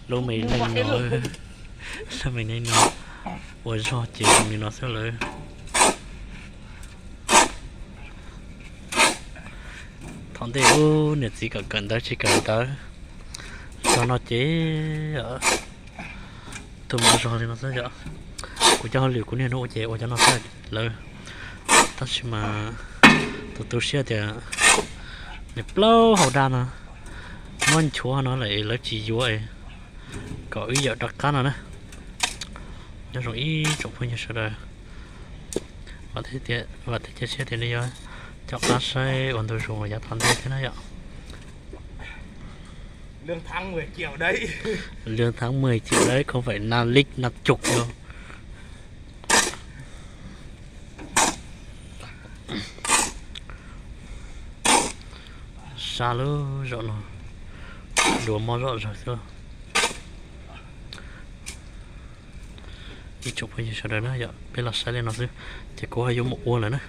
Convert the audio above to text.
Lub me neej no, lub me neej no ua zog ces zoo li no xwb lawm. Thaum ntej ub niam txiv kawm kawm ntawv tsis kawm ntawv, zog no ces tuaj mus ua zog li no xwb yom. Kuv cov hauj lwm kuv niaj hnub ua ces ua cov no xwb lawm. Tab sis mas tus tu siab tias nws plaub hau daj no, muab nchuav no lawm es lawv tsis yuav es kom wb yawm rov qab no na. Nyob zoo ib tsoom phooj ywg sawv daws, vam thiab cia siab tias nej yuav coj qab saib ua ntu zus yav tom ntej thiab na yom. Lương tháng mười triệu đấy, không phải năm lít, năm chục đâu. Sab lub zos no, dua mob zoj zawg xwb. Ib tsoom phooj ywg sawv daws na yom, peb los saib li no xwb, ces kuv ho yuav mus ua lawm na.